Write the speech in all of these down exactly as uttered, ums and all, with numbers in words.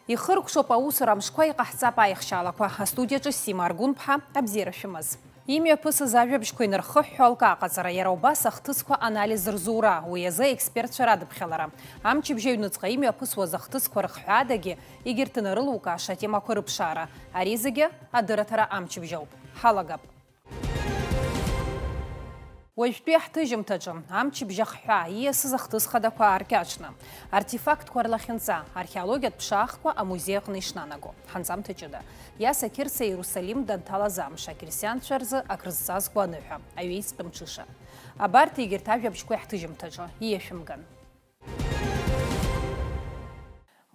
Ихыркәшоуп аусура амшқәа, иҟаҳҵап аихшьаалақәа. Астудиаҿы Сима Аргәынԥҳа, абзиара шәымаз. Имҩаԥысыз ажәабжьқәа инархыҳәҳәо алкааҟаҵара, иара убас ахҭысқәа анализ рзура, уи азы аекспертцәа радыԥхьалара. Амчыбжь аҩныҵҟа имҩаԥысуаз ахҭысқәа рыхҳәаадагьы егьырҭ инарылукааша атемақәа рыԥшаара. Ари зегьы адырраҭара амчыбжь ауп. Ҳалагап. Уажәтәи ҳҭыжьымҭаҿы, амчыбжь ахҳәаа ииасыз ахҭыс хадақәа ааркьаҿны, артефактқәа рлахьынҵа, археологиатә ԥшаахқәа амузеи аҟны ишнанаго, ҳанҵамҭа ҷыда, Иаса Қьырса Иерусалим данҭалаз амш, ақьырсианцәа рзы акрызҵазкуа аныҳәа, аҩеицтә мҽыша. Абарҭ егьырҭ ажәабжьқәеи ҳҭыжьымҭаҿы ииашәымган.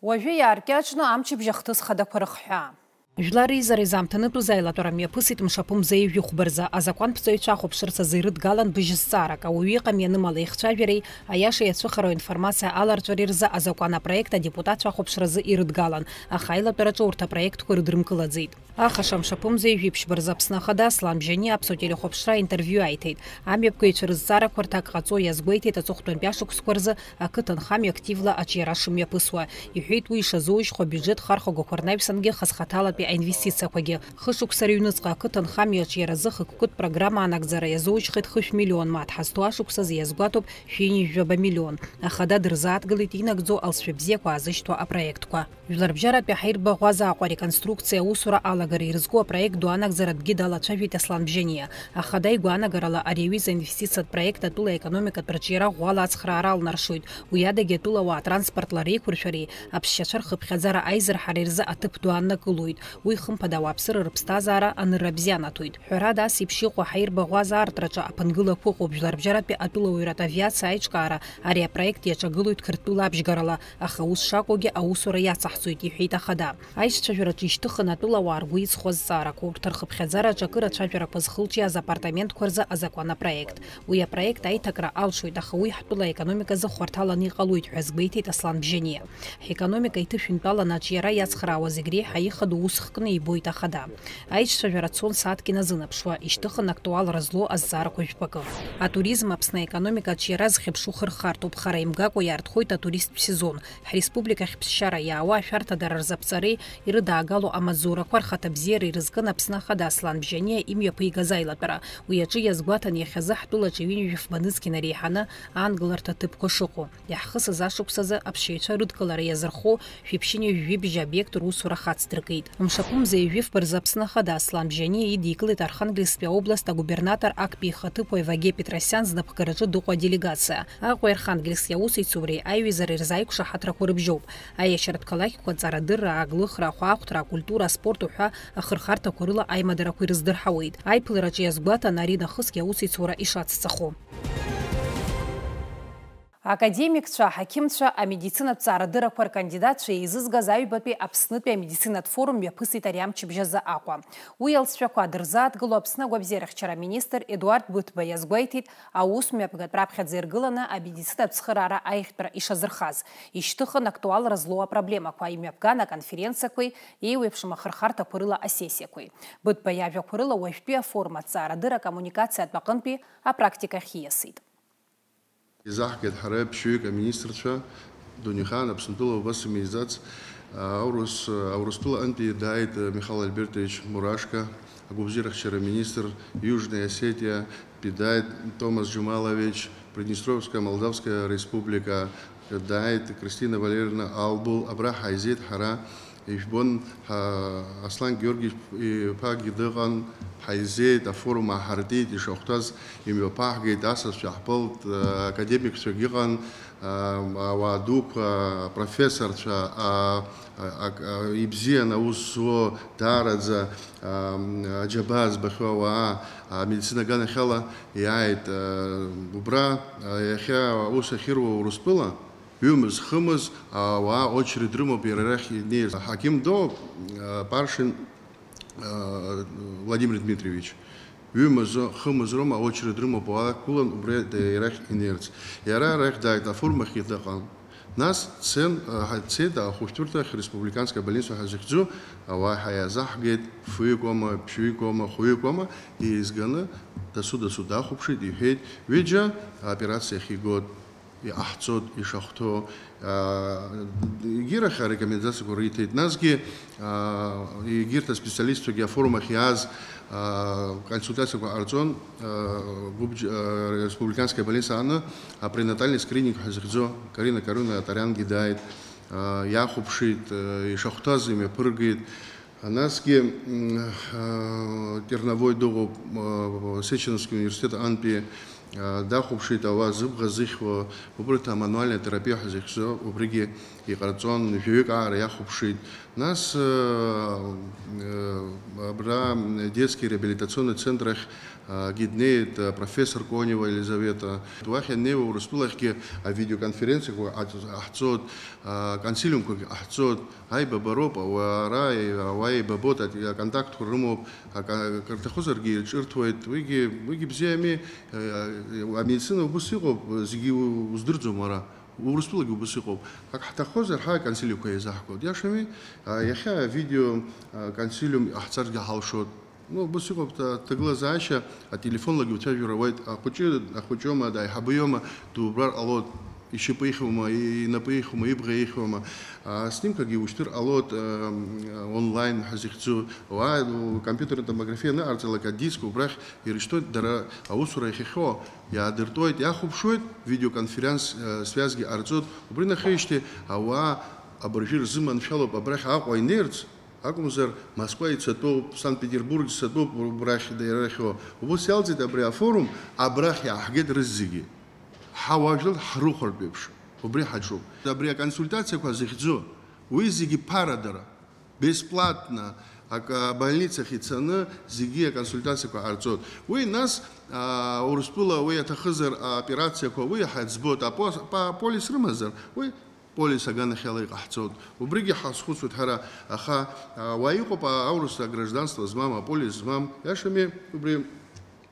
Уажәы иааркьаҿны амчыбжь ахҭыс хадақәа рыхҳәаа. Жәлар реизара изаамҭанытәыз аилатәара мҩаԥысит мшаԥымза ҩажәи хәба рзы. Азакәанԥҵаҩцәа ахәаԥшырц азы ирыдгалан быжьызҵаарак, ауаҩы иҟам ианымала ихцәажәареи аиаша иацәыхароу аинформациа аларҵәареи рзы азакәан апроект адепутатцәа ахәаԥшразы ирыдгалан, аха аилатәараҿы урҭ апроектқәа рыдрымкылаӡеит. Ахаша мшаԥымза ҩажәи ԥшьба рзы Аԥсны Ахада Аслан Бжьаниа Аԥсуа телехәаԥшра аинтервиу аиҭеит. Амҩаԥгаҩцәа рызҵаарақәа рҭак ҟаҵо иазгәеиҭеит аҵыхәтәантәи ашықәсқәа рзы ақыҭанхамҩа активла аҿиара шымҩаԥысуа. Иҳәеит, уи ишазоужьхо абиуџьет хархәагақәа рнаҩсангьы хазхаҭалатәи аинвестициақәагьы. Хышықәса рыҩныҵҟа ақыҭанхамҩа аҿиаразы хықәкытә программа анагӡара иазоужьхеит хышә миллион мааҭ ҳазҭоу, ашықәсазы иазгәаҭоуп шәи ҩынҩажәаба миллион. Ахада дырзааҭгылеит инагӡоу алҵшәа бзиақәа аазышьҭуа апроектқәа. Жәларбжьаратәи ҳаирбаӷәаза Аҟәа ареконструкциа аусура алагара ирызку апроект ду анагӡаратәгьы далацәажәеит Аслан Бжьаниа. Ахада игәаанагарала, ари аҩыза инвестициатә проект атәыла аекономикатә рҿиара ӷәӷәала ацхраара алнаршоит, уи адагьы атәылауаа транспортла реиқәыршәареи аԥсшьацәа рхыԥхьаӡара аизырҳареи рзы аҭыԥ ду ааннакылоит. Уи, хымԥада, ауааԥсыра рыԥсҭазаара анырра бзианаҭоит. Ҳәарада, ас еиԥш иҟоу ҳаирбаӷәаза аартраҿы аԥынгылақәа ыҟоуп. Жәларбжьаратәи атәылауаҩратә авиациа аиҿкаара ари апроект иаҿагылоит Қырҭтәыла абжьгарала, аха ус шакәугьы аусура иацаҳҵоит, иҳәеит Ахада. Аишьцәажәараҿы ишьҭыхын атәылауаа ргәы иҵхо азҵаарақәа, урҭ рхыԥхьаӡараҿы акырацәажәарақәа зхылҿиааз апартаментқәа рзы азакәан апроект. Уи апроект аиҭакра алшоит, аха уи ҳтәыла аекономиказы хәарҭаланы иҟалоит ҳәа азгәеиҭеит Аслан Бжьаниа. Ҳекономика иҭышәынтәаланы аҿиара иацхраауа зегь реиҳа ихадоу ус хкны ибоит Ахада. Аишьцәажәара цон сааҭк иназынаԥшуа, ишьҭыхын актуалра злоу азҵаарақәа жәпакы. Атуризм Аԥсны аекономика аҿиара зхьыԥшу хырхарҭоуп, хара имгакәа иаартхоит атуристтә сезон. Ҳреспубликахь ԥсшьара иаауа ашәарҭадара рзаԥҵареи ирыдаагалоу амаҵзурақәа рхаҭабзиареи рызкын Аԥсны Ахада Аслан Бжьаниа имҩаԥигаз аилатәара. Уи аҿы иазгәаҭан иахьазы ҳтәылаҿы ҩынҩажәи фба нызқьи инареиҳаны аангыларҭа ҭыԥқәа шыҟоу. Иаҳхысыз ашықәсазы аԥсшьаҩцәа рыдкылара иазырхоу шәиԥшьынҩажәи бжьы обиект русура хацдыркит. Мшаԥымза ҩажәи фба рзы Аԥсны Ахада Аслан Бжьаниа идикылеит Архангельскьтәи аобласт агубернатор актәи ихаҭыԥуаҩ Ваге Петросиан знапхгараҿы дыҟоу аделегациа. Аҟәеи Архангельски аусеицуреи аиҩызареи рзы аиқәшаҳаҭрақәа рыбжьоуп. Аиашьаратә қалақьқәа аҵарадырра, аглыхра, ахәаахәҭра, акультура, аспорт уҳәа ахырхарҭақәа рыла аимадарақәа ирыздырҳауеит. Аиԥылараҿы иазгәаҭан ари нахысгьы аусеицура ишацҵахо. Академикцәа, аҳақьымцәа, амедицинатә ҵаарадыррақәа ркандидатцәа еизызгаз аҩбатәи Аԥснытәи амедицинатә форум мҩаԥысит ари амчыбжь азы Аҟәа. Уи алҵшәақәа дырзааҭгыло Аԥсны агәабзиарахьчара аминистр Едуард Быҭба иазгәеиҭеит, аус мҩаԥгатә раԥхьаӡа иргыланы амедицинатә цхыраара аиӷьтәра ишазырхаз. Ишьҭыхын актуалра злоу апроблемақәа, имҩаԥган аконференциақәеи еиуеиԥшым ахырхарҭақәа рыла асессиақәеи. Быҭба иажәақәа рыла, уажәтәи афорум аҭҵаарадырра акоммуникациатә аҟынтәи апрактикахь ииасит. Изаҳгеит ҳара ԥшьҩык аминистрцәа, дунеихаан Аԥсынтәыла убас имеизац, аурыс, Аурыстәыла антәи дааит Михаил Альбертович Мурашко, агәабзиарахьчара аминистр, Южная Осетия, дааит Томас Џьумалович, Приднестровская Молдавская Республика, дааит Кристина Валерьевна Албул, абра ҳаизеит ҳара. Ижәбон, ҳа-, Аслан Георги-иԥагьы дыҟан, ҳаизеит, афорум ааҳартит, ишахәҭаз имҩаԥаҳгеит, асасцәа ҳбылт, академикцәагьы ыҟан, а, ауаа дуқәа, апрофессорцәа, а, а, а, ибзиан аус зуо, даараӡа, а, аџьабаа збахьоу ауаа, амедицина аганахьала иааит, а, убра, а, иахьа аус ахьыруа Урыстәыла. Ҩымыз, хымыз ауаа очередь рымоуп иара арахь инеирц. Аҳақьым доуп, а, Паршин, а, Владимир Дмитриевич. Ҩымыз, хымыз роума аочередь рымоуп, ауаа ақәгылан убри арахь инеирц. Иара арахь дааит, афорумахь дыҟан. Нас дцен, а, дцеит ахәышәтәырҭахь, республиканская больница ҳәа захьӡу, ауаа ҳәа иазаҳгеит, фҩык аума, ԥшьҩык аума, хәҩык аума, еизганы дасу-дасу дахәаԥшит, иҳәеит, ҩыџьа аоперациа ахьигоит. Иҟаҳҵоит ишахәҭоу, аа, егьирахь арекомендациақәа риҭеит. Насгьы, аа, егьырҭ аспециалистцәагьы афорум ахь иааз, аа, консультациақәа ҟарҵон, аа, гәыбџ-, аа, республиканская больница аҟны апренатальный скрининг ҳәа зыхьӡо Карина Каруна Атариангьы дааит, аа, иахәаԥшит, аа, ишахәҭаз имҩаԥыргеит. Насгьы, м, аа, Терновой дыҟоуп, аа, Сеченовский университет антәи, аа, дахәаԥшит ауаа зыбӷа зыхьуа, убырҭ амануальная терапия ҳәа зыхьӡо, убригьы иҟарҵон, жәаҩык аара иахәаԥшит. Нас, аа, аа, абра детский реабилитационный центр ахь, аа, гьы днеит, аа, профессор Конева Елизавета. Уахь ианнеиуа Урыстәылахьгьы авидеоконференциақәа ҟаҳҵоит, аа, консилиумқәагьы ҟаҳҵоит. Аибабароуп, ауаа, ауаа еибабоит, ак-, аконтактқәа рымоуп, ак-, акыр аҭахызаргьы ирҿырҭуеит, уигьы, уигьы бзиами, э, э, амедицина убыс иҟоуп, зегьы у-, уздырӡом уара, Урыстәылагьы убыс иҟоуп. Ак ҳҭахозар, ҳа аконсилиумқәа еизаҳгоит, иашами, а, иахьа авидео, а, консилиум ҟаҳҵаргьы ҳалшоит. Ну, убыс иҟоуп аҭ-, аҭагылазаашьа, ателефонлагьы уцәажәара ауеит, ахәыҷы, ахәыҷома, аиҳабы иоума, дубар ҟалоит, ишьапы ихьуама, и-, инапы ихьуама, ибӷа ихьуама. Аснимкагьы ушьҭыр ҟалоит, э, онлайн ҳәа зыхьӡу, уа, у, компьютерная томография аныҟарҵалак, адиск убрахь ирышьҭоит, дара аусура иахьахьоу иаадыртуеит, иахәаԥшуеит, видеоконференц, э, связьгьы ҟарҵоит, убри нахеижьҭеи ауаа абыржәы ирзыманшәалоуп абрахь Аҟәа инеирц, акәымзар, Москва ицатәуп, Санкт-Петербург ицатәуп, убрахь ирахьоу. Убыс иалҵит абри афорум, абрахь иааҳгеит рызегьы. Ҳауаажәлар ҳрыхәартә еиԥш, убри ҳаҿуп. Абри аконсультациақәа зыхьӡу, уи зегьы ԥарадара, бесплатно, акы, абольницахь ицаны зегьы аконсультациақәа ҟарҵоит. Уи нас, аа, Урыстәыла уи аҭахызар аоперациақәа уи ҳаӡбоит, апо-, па-, аполис рымазар, уи полис аганахьала иҟаҳҵоит. Убригьы ҳазхәыцуеит ҳара, аха, а, уа иҟоуп, а, аурыс агражданство змам, аполис змам, иашами убри,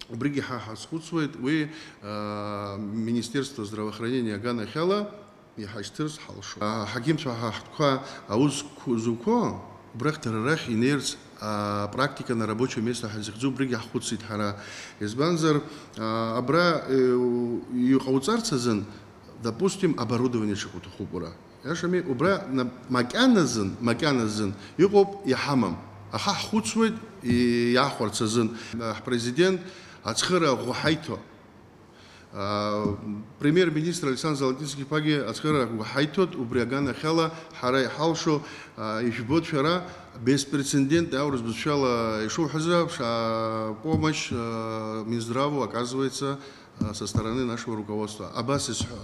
убригьы ҳа ҳазхәыцуеит, уи, а, Министерство здравоохранения аганахьала иҳашьҭырц ҳалшоит. Аҳақьымцәа ҳа ҳтәқәа аус қу-, зуқәо, убрахь дара рахь инеирц, а, практика на рабочее место ҳәа зыхьӡу убригьы ҳхәыцит ҳара. Избанзар, а, абра, э, иҟауҵарц азын, допустим, оборудование ҽак уҭахуп уара. Иашами, убра на-, макьаназын, макьаназын иҟоуп иҳамам. Аха ҳхәыцуеит и-, иаахәарц азын. Ҳпрезидент ацхыра ӷәӷәа ҳаиҭо. А, премьер-министр Александр Золотинский-иԥагьы ацхыра ӷәӷәа ҳаиҭоит, убри аганахьала ҳара иҳалшо, а, ижәбоит шәара, беспрецедентный аурыс бызшәала ишуҳәаз еиԥш, а, помощь, а, Минздраву оказывается, а, со стороны нашего руководства. Абас исҳәо.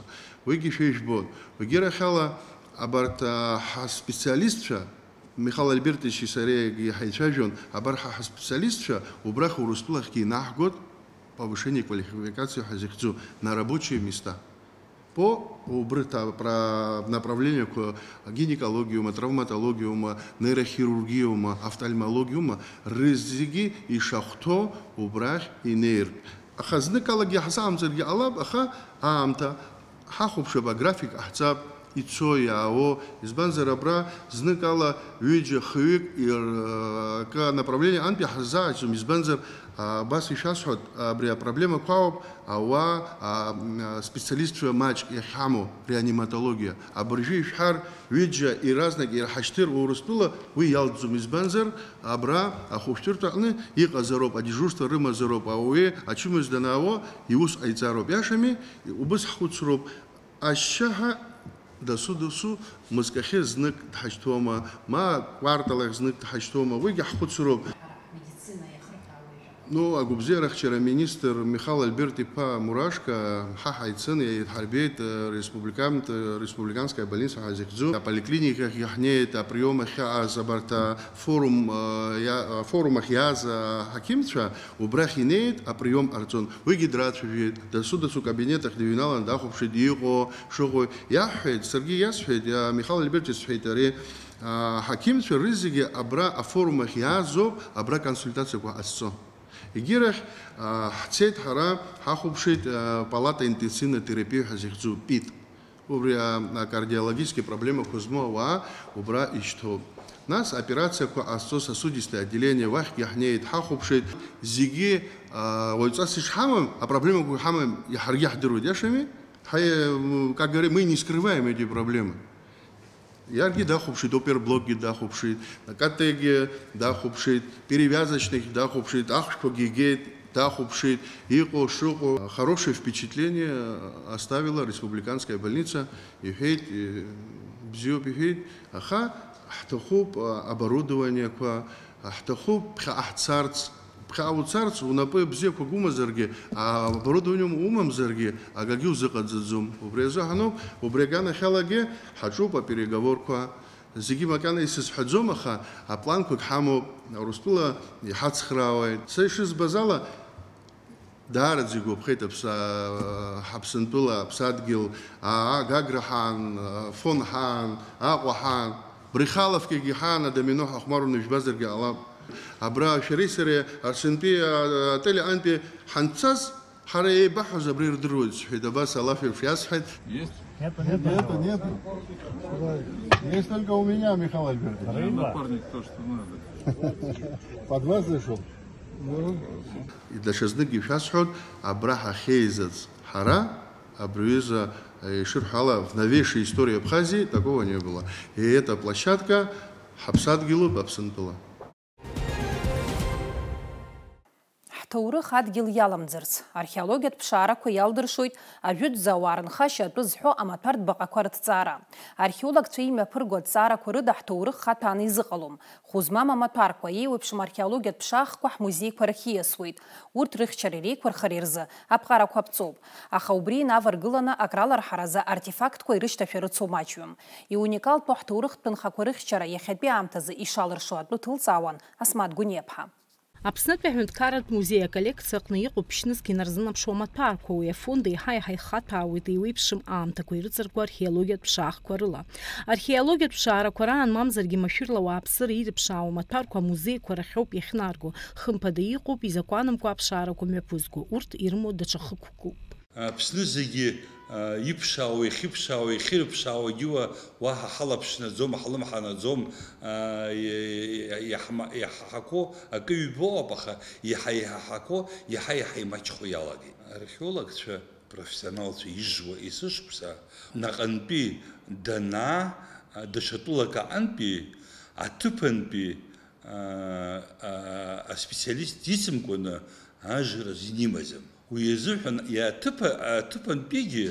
Уигьы шәа ижәбоит. Уигьы рахьала абарҭ, а, ҳаспециалистцәа, Михаил Альбертовичи сареи ҳаицәажәон, абар ҳа ҳаспециалистцәа убрахь Урыстәылахьгьы инаҳгоит, повышение квалификации ҳәа зыхьӡу, на рабочие места. По убрыҭ апра-, направлениеқәа, гинекологиоума, травматологиоума, нейрохирургиоума, офтальмологиоума, рызегьы ишахәҭоу убрахь инеиртә. Аха зныкалагьы ҳзаамҵаргьы ҟалап, аха аамҭа ҳахәаԥшып, аграфик ҟаҳҵап, ицо, иаауо, избанзар, абра зныкала ҩыџьа, хҩык ир-, акы направление антәи ҳаззааӡом, избанзар, а, абас ишәасҳәоит, абри апроблемақәа ауп, ауаа, а, м, а, специалистцәа маҷк иахьҳамоу, реаниматологиа. Абыржәы ишәҳәар, ҩыџьа иаразнак ирҳашьҭыр Урыстәыла, уи иалҵӡом, избанзар, абра ахәышәтәырҭаҟны иҟазароуп, адежурство рымазароуп, ауаҩы ачымазара данаауо, иус ҟаиҵароуп. Иашами, убыс ҳхәыцроуп, ашьшьыҳәа дасу-дасу мызкахьы знык дҳашьҭоума, ма кәарталахь знык дҳашьҭоума, уигьы ҳхәыцроуп. Ҳара ҳмедицина иахырҳәаауеижәа. Ну, агәабзиарахьчара аминистр Михаил Альберт-иԥа Мурашко ҳа ҳаицын, иаидҳарбеит, э, республикантә, э, республиканская больница ҳәа зыхьӡу аполиклиникахь иаҳнеит, априом ахьааз абарҭ афорум, э, иа-, афорум ахь иааз аҳақьымцәа убрахь инеит, априом ҟарҵон. Уигьы драцәажәеит, дасу-дасу кабинет ахь дыҩналан дахәаԥшит, иҟоу, шыҟоу иаҳҳәеит, саргьы иасҳәеит, иа-, Михаил Альберт исҳәеит ари, а, аҳақьымцәа рызегьы абра афорум ахь иаазоуп, абра консультациақәа ҟазҵо. Егьирахь, а, ҳцеит ҳара, ҳахәаԥшит, а, палата интенсивной терапии ҳәа зыхьӡу, пит. Убри, а, акардиологический проблемақәа змоу ауаа убра ишьҭоуп. Нас аоперациақәа ҟазҵо сосудистое отделение уахьгьы ҳнеит, ҳахәаԥшит. Зегьы, а, уаҩҵас ишҳамам, апроблемақәа ҳамам, ҳаргьы ҳдыруеит, иашами? Ҳаи, м, как говорят, мы не скрываем эти проблемы. Иаргьы дахәаԥшит, оперблокгьы дахәаԥшит, акатегьы дахәаԥшит, перевязочныйгьы дахәаԥшит, ахәшәқәагьы игеит, дахәаԥшит, иҟоу шыҟоу. Хорошее впечатление оставила республиканская больница, иҳәеит, э, бзиоуп иҳәеит, аха ҳҭахуп, а, оборудованиеқәа, ҳҭахуп ԥхьаҟа ҳцарц, ԥхьаҟа уцарц, унапы бзиақәак умазаргьы, а, оборудование умамзаргьы, акагьы узыҟаҵаӡом. Убри азы ҳаноуп, убри аганахьалагьы ҳаҿуп апереговорқәа. Зегьы макьана исызҳәаӡом, аха апланқәагь ҳамоуп, Урыстәыла иҳацхраауеит. Са ишызбаз ала, даараӡа игәаԥхеит Аԥса-, Ҳаԥсынтәыла, Аԥсадгьыл, а-, а-, Гагра ҳаан, Афон ҳаан, Аҟәа ҳаан. Брехаловкагьы ҳаан, адомино ҳахәмаруан, ижәбазаргьы ҟалап. Абра шәареи сареи Арсентәи, а, отель аҟынтәи ҳанцаз, ҳара еибаҳҳәоз абра ирдыруеит, сҳәеит, абас алаф еиԥш иасҳәеит. Есть? Нету, нету. Есть только у меня, Михаил Альбертович. Напарник то, что надо. Под вас зашел. Ну. Даҽазныкгьы шәасҳәоит, абра ҳахьеизац ҳара, абри аҩыза, э, ишырҳәо ала, в новейшей истории Абхазии такого не было. И эта площадка ҳаԥсадгьылуп Аԥсынтәыла. Ҳҭоурых адгьыл иаламӡырц, археологиатә ԥшаарақәа иалдыршоит ажәытәӡа ауаа рынхашьа атәы зҳәо амаҭәартә баҟақәа рыҭҵаара. Археологцәа имҩаԥырго аҭҵаарақәа рыда ҳҭоурых хаҭәааны изыҟалом. Хәы змам амаҭәарқәа, еиуеиԥшым археологиатә ԥшаахқәа ҳмузеиқәа рахь ииасуеит. Урҭ рыхьчареи реиқәырхареи рзы аԥҟарақәа ԥҵоуп. Аха убри инаваргыланы акраларҳаразы артефактқәа ирышьҭашәарыцо маҷҩым. Иуникалтәу ҳҭоурыхтә нхақәа рыхьчара иахьатәи аамҭазы ишалыршо атәы ҭылҵаауан Асмаҭ Гәыниаԥҳа. Аԥснытәи аҳәынҭқарратә музеи аколлекциа аҟны иҟоуп ԥшьнызқь инарзынаԥшуа амаҭәарқәа, уи афонд еиҳа-еиҳа ихаҭәаауеит еиуеиԥшым аамҭақәа ирыҵаркуа археологиатә ԥшаахқәа рыла. Археологиатә ԥшаарақәа раан, мамзаргьы машәырла ауааԥсыра ирыԥшаауа амаҭәарқәа амузеиқәа рахьоуп иахьнарго, хымԥада иҟоуп изакәанымкәа аԥшаарақәа мҩаԥызго, урҭ ирымоу даҽа хықәкуп. Аԥсны зегьы, а, иԥшаауа, иахьыԥшаауа, иахьырыԥшаауагьы уа-, уаҳа ҳалаԥш наӡом, ҳлымҳа наӡом, а, иа-, иа-, иаҳма-, иаҳҳақәо акы ҩбоуп, аха иаҳа-иаҳақәо, иаҳа-иаҳа имаҷхо иалагеит. Археологцәа, профессионалцәа ижуа есышықәса наҟынтәи данаа, а, даҽа тәылак аҟынтәи, аҭыԥантәи, а, а, аспециалист дицымкәаны ажра азин имаӡам. Уи азыҳәан иаҭыԥа-, аҭыԥантәигьы,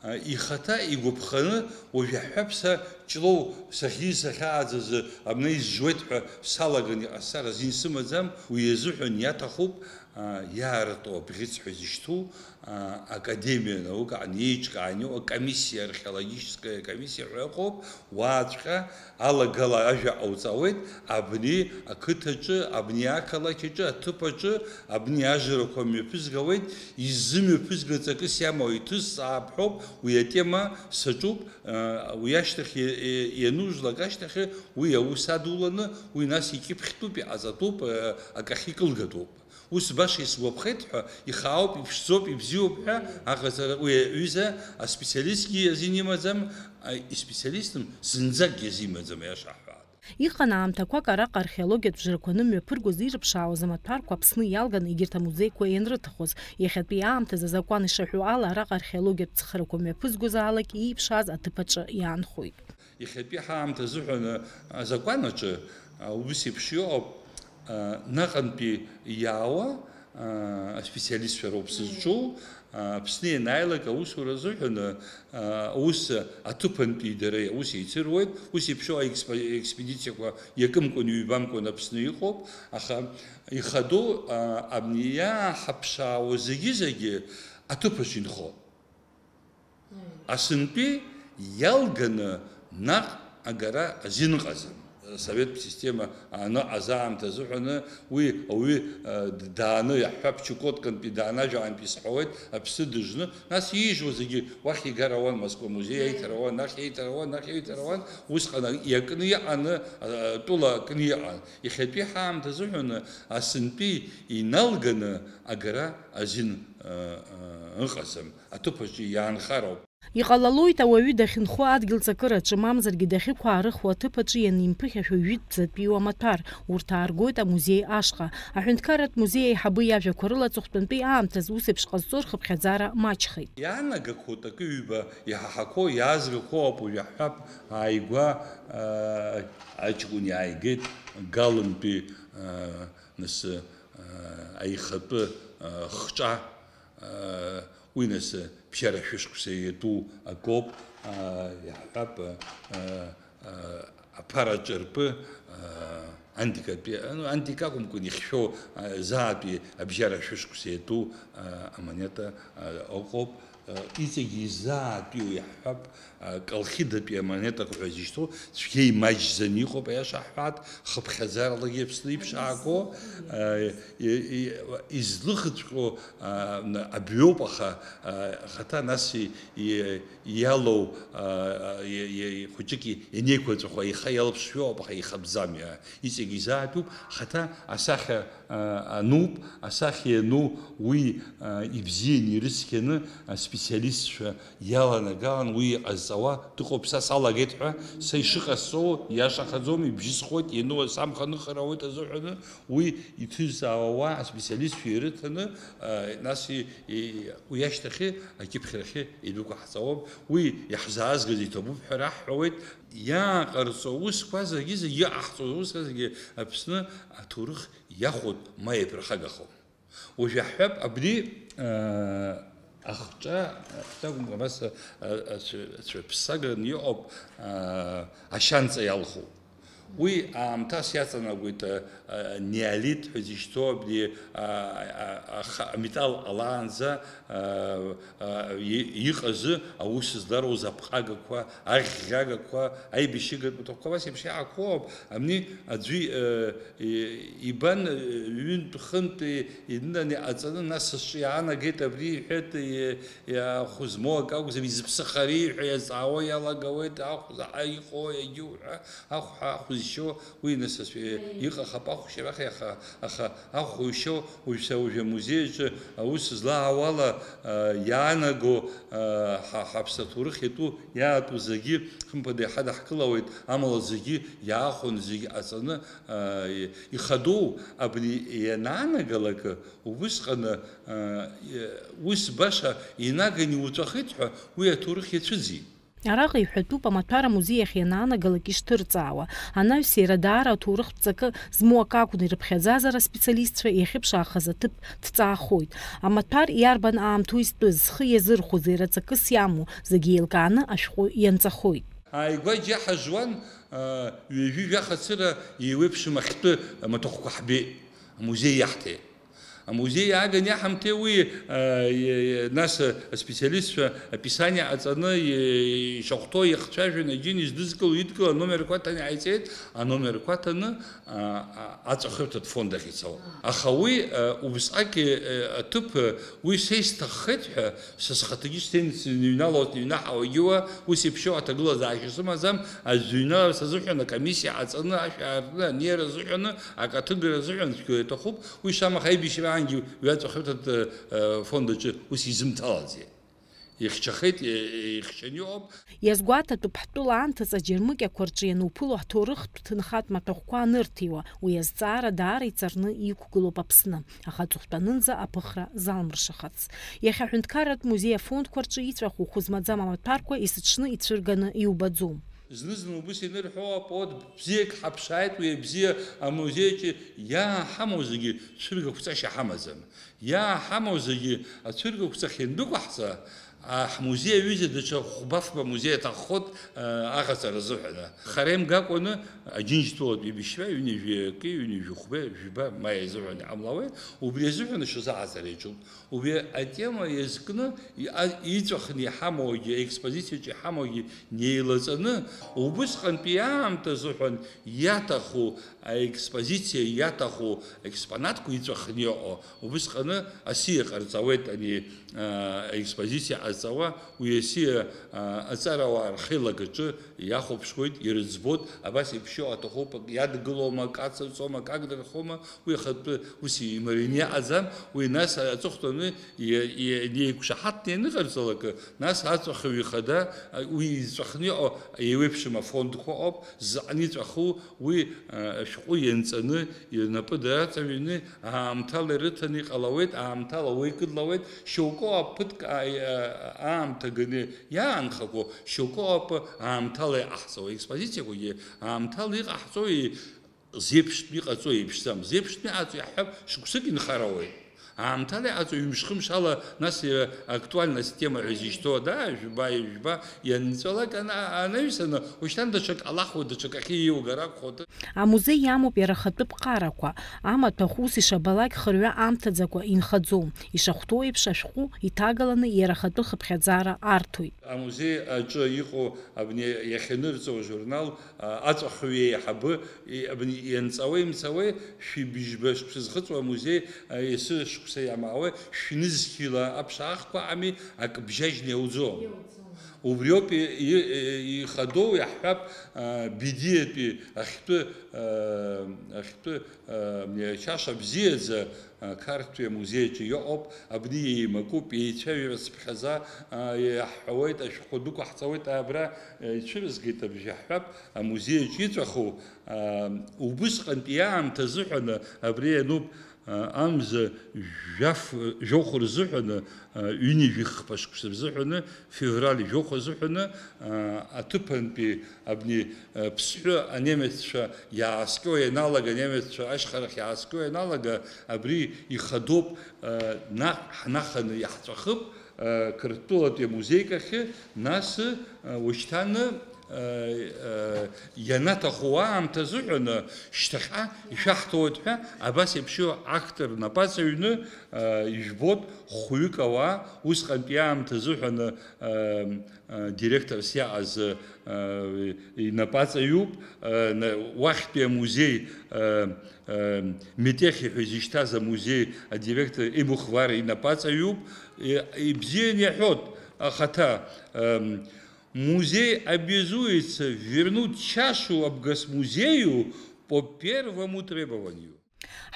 а, ихаҭа игәаԥханы, уажә иаҳҳәап, са Ҷлоу сахьиз сахьааӡаз абна изжуеит ҳәа салаган иҟасҵар азин сымаӡам, уи азыҳәан иаҭахуп, а, иаарту абӷьыц ҳәа изышьҭоу, а, академиа наука аҟны еиҿкааны иҟоу акомиссиа, археологическая комиссиа ҳәа ыҟоуп, уааҵәҟьа алагала ажәа ҟауҵауеит, абни ақыҭаҿы, абни ақалақь аҿы, аҭыԥ аҿы, абни ажрақәа мҩаԥызгауеит, изымҩаԥызгац акыс иамоу иҭысҵаап ҳәоуп, уи атема саҿуп, уи ашьҭахь иа-, иа-, ианужәлак ашьҭахь уи аус адуланы, уи нас икьыԥхьтәуп, иҟаҵатәуп, акахь икылгатәуп. Ус баша исгәаԥхеит ҳәа, ихаауп, иԥшӡоуп, ибзиоуп ҳәа аҟаҵара, уи аҩыза аспециалистгьы азин имаӡам, а, испециалистым зынӡакгьы азин имаӡам, аиаша ҳҳәап. Иҟан аамҭақәак араҟа археологиатә ԥшрақәа анымҩаԥыргоз ирыԥшаауаз амаҭәарқәа Аԥсны иалганы егьырҭ амузеиқәа ианрыҭахоз. Иахьатәи аамҭазы азакәан ишаҳәо ала, араҟа археологиатә цхырақәа мҩаԥызгоз аалак ииԥшааз аҭыԥ аҿы иаанхоит. Иахьатәи ҳаамҭа азыҳәан, а, азакәан аҿы, а, ус еиԥш иҟоуп, а, наҟынтәи иаауа, а, аспециалистцәа роуп сызҿу, а, Аԥсны ианааилак аусура азыҳәан, а, аус аҭыԥантәи дара аус еицыруеит, ус еиԥш иҟоу аекспо-, аекспедициақәа иакымкәан, ҩбамкәан Аԥсны иҟоуп, аха ихадоу, а, абни иааҳаԥшаауа зегьы-зегьы аҭыԥаҿ инхо. Асынтәи иалганы наҟ агара азин ыҟаӡам. Асоветтә система аныҟаз аамҭа азыҳәаны уи ауаҩы, а, д-, дааны, иаҳҳәап, Чукоткантәи дааны, ажәаантәи сҳәауеит, аԥсы дыжны, нас иижуа зегьы уахь игар ауан, Москва музеи аиҭар ауан, нахь еиҭар ауан, нахь еиҭар ауан, усҟан иакны иҟаны, а, тәыла акны иҟан. Иахьатәи ҳаамҭа азыҳәаны асынтәи иналганы агара азин, а, а, ыҟаӡам. Аҭыԥ аҿы иаанхароуп. Иҟалалоит ауаҩы дахьынхо адгьыл ҵакыраҿы, мамзаргьы дахьықәаарыхуа аҭыԥ аҿы ианимԥыхьашәо жәытәӡатәиу амаҭәар, урҭ ааргоит амузеи ашҟа. Аҳәынҭқарратә музеи аиҳабы иажәақәа рыла аҵыхәтәантәи аамҭазы ус еиԥш ҟазҵо рхыԥхьаӡара маҷхеит. Иаанагақәоуп акы-ҩба, иҳаҳақәоу, иаазгақәоу ауп, уажә иаҳҳәап, ааигәа, аа, аҷкәын иааигеит, Галынтәи, аа, нас, аа, аихатәы, аа, хҿа, аа, уи нас бжьара шәышықәса иатәу акоуп, аа, иаҳҳәап, аа, аа, аԥара ҿырпы, аа, антикатәи, ну, антика акәымкәан, ихьшәо, аа, заатәи абжьара шәышықәса иатәу, аа, амонета, аа, ыҟоуп. Иҵегьы изаатәиу иаҳҳәап, а, колхидатәи амонетақәа ҳәа изышьҭоу цәгьа имаҷӡаны иҟоуп, аиаша ҳҳәап, хыԥхьаӡаралагьы Аԥсны иԥшаақәоу, а, и-, и-, излыхыҵәҟьоу, а, н-, абҩоуп, аха, а, ахаҭа нас и-, и-, иалоу, а, а, и-, и-, хәыҷык и-, ианеиқәаҵәахо, аиха иалԥшшәоуп, аха ихатәӡам, иа-, иҵегь изаатәуп, ахаҭа асахьа а, ануп, асахьа иану уи, а, ибзианы ирыцқьаны аспециалистцәа иаланагалан уи иҟазҵауа дыҟоуп. Са салагеит ҳәа, са ишыҟасҵо иашахаӡом, ибжьысхуеит, иану асамханыхара ауеит азыҳәаны, уи иҭызҵаауа аспециалистцәа ирыҭаны, а, нас и-, и-, уи ашьҭахьы акьыԥхьрахьы идәықәаҳҵауам, уи иаҳзаазгаз иҭабуп ҳәа раҳҳәауеит. Иааҟарҵо аусқәа зегьы, зегьы иҟаҳҵо аусқәа зегьы Аԥсны аҭоурых иахәоит, ма иаԥырхагахом. Уажә иаҳҳәап, абри, аа, ахҿа, ахҿа акәымкәа, абас, а, ацәа-, ацәаԥсаганы иҟоуп, аа, ашьанҵа иалху. Уи аамҭас иаҵанакуеит, а, а, неолит ҳәа зышьҭоу абри, а, а, аха-, аметалл ҟалаанӡа, а, а, и-, иҟазы аус злароу запҟагақәа, аӷьӷьагақәа, аибашьыгатә маҭәахәқәа, абас еиԥш иаақәоуп. Абни аӡәы, э, и-, ибан, э, ҩынтә-хынтә и-, инынаны иҟаҵаны, нас сҿы иаанагеит, абри иҳәеит, и-, и-, ахә змоу акы акәзар, изыԥсахари ҳәа иазҵаауа иалагауеит, ахә заҟа иҟоу, иагьу ҳәа, ахә ҳәа ахә зшьо, уи нас, э, иҟахап ахә шьарахь, аха, аха ахә ушьо, уажә са уажә амузеи аҿы аус злаауала, э, иаанаго, э, ҳа, ҳаԥсаҭоурых иатәу иаатәу зегьы, хымԥада, иҳадаҳкылауеит, амала зегьы иаахәаны, зегьы ҟаҵаны, аа, ихадоу абри ианаанагалак, убысҟаны, аа, ус баша инаганы иуҵәахит ҳәа уи аҭоурых иацәыӡит. Араҟа иҳәатәуп амаҭәар амузеи ахь ианаанагалак ишҭырҵаауа, анаҩс иара даара аҭоурыхтә ҵакы змоу акы акәны ирыԥхьаӡазар, аспециалистцәа иахьыԥшаахаз аҭыԥ дҵаахоит. Амаҭәар иарбан аамҭоу изтәыз, зхы иазырхәоз, иара ҵакыс иамоу, зегьы еилкааны ашәҟәы ианҵахоит. Ааигәа џьа ҳажуан, аа, ҩажәи жәаха цыра еиуеиԥшым ахьтәы амаҭәахәқәа ҳбеит, амузеи иаҳҭеит. Амузеи иааган иаҳамҭеи уи, аа, и-, и-, нас аспециалистцәа аписание ҟаҵаны, и-, ишахәҭоу иахцәажәаны, аџьын издызкыло, идкыло, аномерқәа ҭаны иҟаиҵеит, аномерқәа ҭаны, аа, а-, аҵәахырҭатә фонд ахь ицауан. Аха уи, аа, убысҟак, э, аҭыԥ, э, уи са исҭаххеит ҳәа, са схаҭагьы сҭенс иныҩналоит, иҩнаҳауагьы уа, ус еиԥшьоу аҭагылазаашьа сымаӡам, аӡә дыҩналар сазыҳәан акомиссиа ҟаҵаны, ашә аартны, анеира азыҳәаны, акаҭыгра азыҳәан цәгьала иҭахуп, уи шамаха аибашьраангьы уи аҵәахырҭатә, э, фонд аҿы ус изымҭалаӡеит. Ихьчахеит, э, ихьчаны иҟоуп. Иазгәаҭатәуп, ҳтәыла аамҭазы аџьармыкьақәа рҿы иануԥыло ҳҭоурыхтә ҭынхатә маҭәахәқәа анырҭиуа, уи азҵаара даара иҵарны иқәгылоуп Аԥсны, аха аҵыхәтәанынӡа аԥыхра залмыршахац. Иахьа аҳәынҭқарратә музеи афондқәа рҿы иҵәаху хәы змаӡам амаҭәарқәа есыҽны ицәырганы иубаӡом. Зны-зны убыс инырҳәо апоет бзиак ҳаԥшааит, уи абзиа амузеи аҿы иааҳамоу зегьы цәыргақәҵашьа ҳамаӡам. Иааҳамоу зегьы ацәыргақәҵахь иандәықәаҳҵа, а, ҳмузеи аҩыза даҽа хәба-фба музеи аҭаххоит, а, аҟаҵара азыҳәан. Хара имгакәаны Аџьынџьтәылатә еибашьра ҩынҩажәи акы, ҩынҩажәи хәба, жәба маи азыҳәан иҟамлауеи, убри азыҳәан ашьазы аҟаҵара иаҿуп. Убри атема иазкны и-, а-, иҵәахны иҳамоугьы, аекспозициаҿы иҳамоугьы неилаҵаны, убысҟантәи аамҭа азыҳәан иаҭаху аекспозициа иаҭаху експонатқәа иҵәахны иҟоу, убысҟаны асиа ҟарҵауеит ани, а, аекспозициа ҟарҵауа, уи асиа, а, аҵарауаа рхеилак аҿы иахәаԥшуеит, ирыӡбоит, абас еиԥш иҟоу аҭахуп, акы иадгылома, акы ацырҵома, акы агдырхома, уи ахатәы ус имарианы иҟаӡам, уи нас аҵыхәтәаны Иа-, иа-, иеиқәшаҳаҭны ианыҟарҵалакы, нас аҵәахаҩ ихада, а, уи иҵәахны иҟоу еиуеиԥшым афондқәа ауп, зыҟны иҵәаху уи, а, ашәҟәы ианҵаны, инапы даҵаҩны, аамҭала ирыҭаны иҟалауеит, аамҭала уеикыдлауеит, шьоукы ауп ԥыҭк, а, а, аамҭа ганы иаанхақәо, шьоукы ауп аамҭала иҟаҳҵауа, аекспозициақәагьы аамҭала иҟаҳҵои, Зеиԥштәны иҟаҵо еиԥшӡам. Зеиԥштәны иҟаҵо иаҳҳәап, шықәсык инхарауеит. Аамҭала иҟаҵо ҩымш-хымш ала, нас иара актуальность тема ҳәа изышьҭоу, да, жәба, ижәба, ианҵәалак ана-, анаҩсаны, ушьҭан даҽак алахуа, даҽак ахьы иеилгар акәхоит. Амузеи иамоуп иара ахатәы ԥҟарақәа. Амаҭәахә ус ишабалак хырҩа амҭаӡакәа инхаӡом. Ишахәҭоу еиԥш, ашәҟәы иҭагаланы иара ахатәы хыԥхьаӡара арҭоит. Амузеи аҿы иҟоу абни иахьанырҵо ажурнал, а, аҵәахҩы еиҳабы, и-, абни ианҵауеи имцауеи, шәибжьба шықәса зхыҵуа амузеи, а, асы шықәса иамаауеи, шәнызқьыла аԥшаахқәа ами, акы бжьажьны иауӡом. Иауӡом. Убриоуп и-, и-, и-, ихадоу иаҳҳәап, а, Бедиатәи ахьтәы, а, ахьтәы, а, чаша бзиаӡа, а, Қарҭтәи амузеи аҿы иҟоуп, абни еимакуп, еицәажәара цыԥхьаӡа, а, иаҳҳәауеит, ашәҟәқәа дәықәаҳҵауеит, абра, а, ицәырызгеит абжьы ҳҳәап, амузеи аҿы иҵәаху, а, убысҟантәи аамҭа азыҳәаны абри иануп, а, амза жәаф-, жәохә рзыҳәаны, а, ҩынҩажәи хԥа шықәса рзыҳәаны, февраль жәохә азыҳәаны, а, аҭыԥантәи абни, а, Ԥсҳәы анемеццәа иааскьо ианалага, анемеццәа ашьхарахь иааскьо ианалага, абри ихадоуп, а, наҟ ҳнаханы иаҳҵәахып, а, Қырҭтәылатәи амузеик ахьы, нас, а, ушьҭан, а, а, ианаҭаху аамҭа азыҳәаны шьҭахьҟа ишәаҳҭоит ҳәа, абас еиԥш иоу актор напаҵаҩны, а, ижәбоит, хәҩык ауаа, усҟантәи аамҭа азыҳәаны, а, а, директорс иаҟаз, а, инапаҵаҩуп, а, на-, уахьтәи амузеи, а, а, Метехи ҳәа изышьҭаз амузеи адиректор Ибухвар инапаҵаҩуп, и-, ибзианы иаҳәот ахаҭа, а, музей обязуется вернуть чашу об госмузею по первому требованию.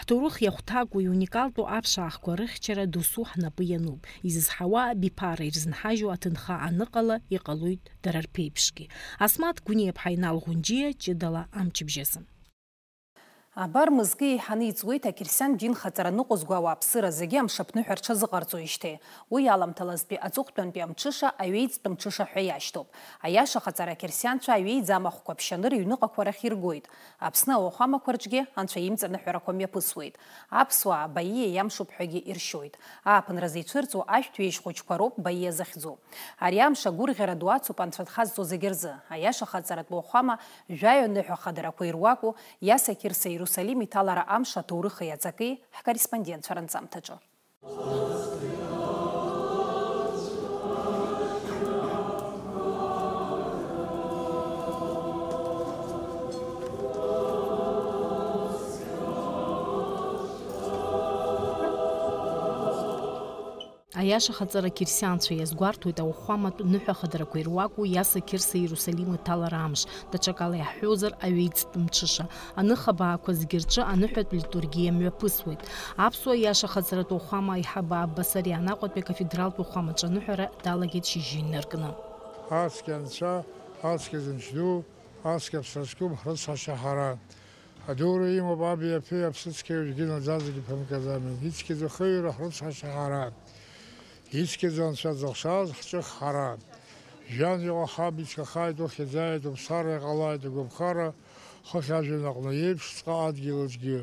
Ҳҭоурых иахәҭакуа иуникалтәу аԥшаахқәа рыхьчара досу ҳнапы иануп. Изызҳауа абиԥара ирзынҳажьу аҭынха аныҟала, иҟалоит дара рԥеиԥшгьы. Асмаҭ Гәыниаԥҳа, Инал Ӷәынџьиа, ҷыдала амчыбжьазы. Абар мызкы еиҳаны иҵуеит ақьырсиан дин хаҵара ныҟәызго ауааԥсыра зегьы амшаԥныҳәа рҽазыҟарҵоижьҭеи. Уи аламҭалазтәи аҵыхәтәантәи амҽыша аҩеиҵтә мҽыша ҳәа иашьҭоуп. Аиаша хаҵара ақьырсианцәа аҩеиӡа амахәқәа ԥшьаны рыҩныҟақәа рахь иргоит. Аԥсны ауахәамақәа рҿгьы Анцәа имҵаныҳәарақәа мҩаԥысуеит. Аԥсуаа баииа иамшуп ҳәагьы иршьоит. Ааԥынразы ицәырҵуа ашәҭ ҩежь хәыҷқәа роуп баииа захьӡу. Ари амш агәырӷьара ду ацуп Анцәа дхазҵо зегьы рзы. Аиаша хаҵаратә уахәама жәаҩа ныҳәа хадарақәа ируаку Иаса Қьырса Иерусалим иҭалара амш аҭоурыхи аҵаки ҳкорреспондентцәа ранҵамҭаҿы. Аиаша хаҵара қьырсианцәа иазгәарҭоит ауахәаматә ныҳәа хадарақәа ируаку Иаса Қьырса Иерусалим иҭалара амш, даҽакала иаҳҳәозар, аҩеиҵтә мҽыша. Аныхабаақәа зегьы рҿы аныҳәатә литургиа мҩаԥысуеит. Аԥсуа Иаша хаҵаратә уахәама аиҳабы Аббасариан Аҟәатәи акафедралтә уахәамаҿы аныҳәара далагеит шьыжьы инаркны. Ацқьа анцәа, ацқьа зымч ду, ацқьа аԥсра зқәым ҳрыцҳашьа ҳара. Адура имоуп аби аԥеи аԥсыцқьа уажәгьы наӡаӡагьы ԥымгаӡами. Ицқьаӡа хыҩра ҳрыцҳашьа ҳара. Ицқьаӡа анцәа дзыхшаз ҳҿых ҳара. Жәҩан иҟәа ҳаб ицқьахааит, ухьӡааит, уԥсара иҟалааит, угәаԥхара хыхь ажәҩан аҟны еиԥш, ҵҟа адгьыл аҿгьы.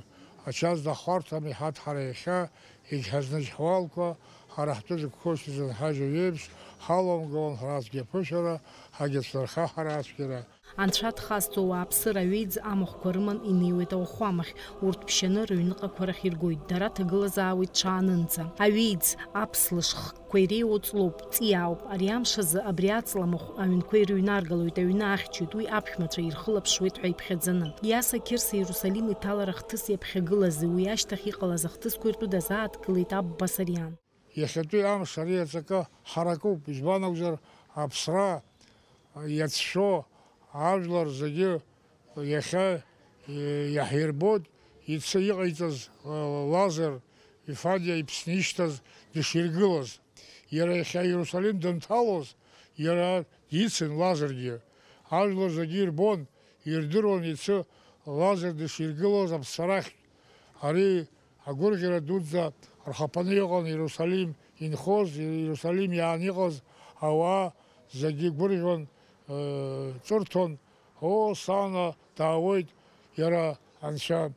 Ачаз дахәарҭам иҳаҭ ҳара иахьа, иџьҳазныжь ҳуалқәа, ҳара ҳтәы зықәхошьыз анҳажьу еиԥш, ҳаламгылан ҳразгьы аԥышәара, ҳагьацәнарха ҳара ацәгьара. Анцәа дхазҵо ауааԥсыра аҩеиӡ амахәқәа рыман инеиуеит ауахәамахь, урҭ ԥшьаны рыҩныҟақәа рахь иргоит, дара ҭагылазаауеит ҽаанынӡа. Аҩеиӡ, аԥслышх, қәа иреиуоу ҵлоуп, ҵиаауп. Ари амш азы абри аҵламахә аҩнқәа ирыҩнаргалоит, аҩны ахьчоит, уи аԥшәмацәа ирхылаԥшуеит ҳәа иԥхьаӡаны. Иаса Қьырса Иерусалим иҭалара ахҭыс иаԥхьагылази, уи ашьҭахь иҟалаз ахҭысқәеи ртәы дазааҭгылеит Абба Сариан. Иахьатәи амш ари аҵакы ҳаракуп, избан акәзар, аԥсра иацәшәо ажәлар зегьы иахьа, э, иаҳирбоит, ицы иҟаиҵаз, э, Лазар Ефандиа иԥсны ишьҭаз дыширгылаз. Иара иахьа Иерусалим данҭалоз, иара дицын Лазаргьы. Ажәлар зегьы ирбон, ирдыруан ицы Лазар дыширгылоз аԥсарахьтә. Ари агәырӷьара дуӡӡа рхаԥаны иҟан Иерусалим инхоз, Иерусалим иаан иҟаз ауаа зегьы гәырӷьон, э, ҿырҭон, Оо, сана даауеит, иара Анцәа,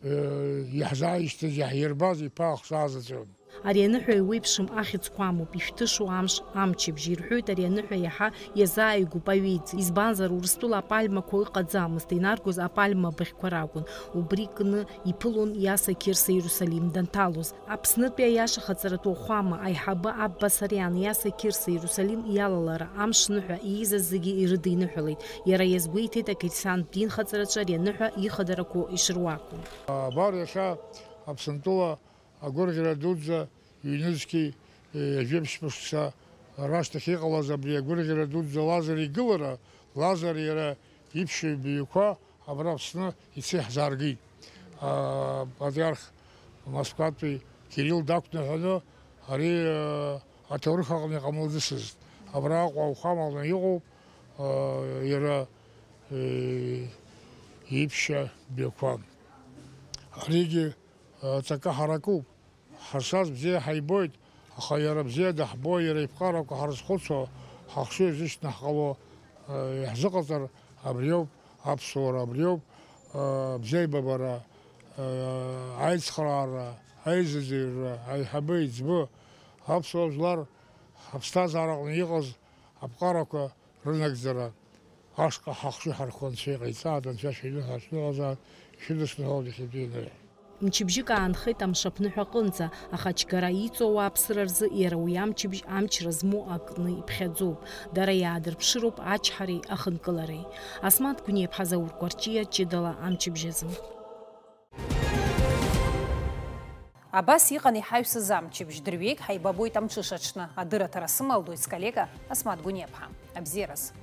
э, иаҳзааишьҭыз, иаҳирбаз иԥа ахшаа заҵәы. Ари аныҳәа еиуеиԥшым ахьӡқәа амоуп, ишәҭышоу амш, амчыбжь, ирҳәоит, ари аныҳәа иаҳа иазааигәоуп аҩеиӡ, избанзар, Урыстәыла апальмақәа ыҟаӡамызт, инаргоз апальма бӷьқәа ракәын, убри кны иԥылон Иаса Қьырса Иерусалим данҭалоз. Аԥснытәи аиаша хаҵаратәы уахәама аиҳабы Абба Сариан Иаса Қьырса Иерусалим иалалара амш ныҳәа иизаз зегьы ирыдиныҳәалеит, иара иазгәеиҭеит акерсанттә динхаҵараҿы ари аныҳәа ихадарақәоу ишыруаку. Абар иахьа Аԥсынтәыла агәырӷьара дуӡӡа ҩнызқьи, е, жәеиԥшьмшықәса рашҭахь иҟалаз абри агәырӷьара дуӡӡа Лазар игылара, Лазар иара иԥшьоу ибаҩқәа абра Аԥсны ицеи ҳзааргеит. А, патриарх Москватәи Кирилл дақәныҳәаны ари, а, аҭоурых аҟны иҟамлаӡыцызт. Абра Аҟәа ауахәамаҟны иҟоуп, а, иара, э, иԥшьа бҩақәа. Аригьы, а, ҵакы ҳаракуп. Ҳазшаз бзиа ҳаибоит, аха иара бзиа даҳбо, иара иԥҟарақәа ҳарызхәыцуа, ҳахшыҩ азышьҭны ҳҟало, э, иаҳзыҟаҵар абриоуп, аԥсуара абриоуп, э, бзиа аибабара, э, аицхраара, аизыӡырҩра, аиҳабы, аиҵбы, аԥсуа жәлар ҳаԥсҭазаараҟны иҟаз аԥҟарақәа рынагӡара ашҟа ҳахшыҩ ҳархо Анцәа иҟаиҵааит, Анцәа шәиныҳәа шәныҟәазаара, ишәыдысныҳәалоит иахьатәи аныҳәа. Мчыбжьык аанхеит амшаԥныҳәа аҟынӡа, аха ачгара иҵоу ауааԥсыра рзы иара уи амчыбжь амчра змоу акны иԥхьаӡоуп. Дара иаадырԥшыроуп ачҳареи ахынкылареи. Асмаҭ Гәниаԥҳа, Заур Кәарҷиа, ҷыдала амчыбжь азы. Абас иҟан иҳаҩсыз амчыбжь, дырҩегь ҳаибабоит амҽыша аҽны. Адырраҭара сымалдоит сколлега Асмаҭ Гәниаԥҳа. Абзиараз.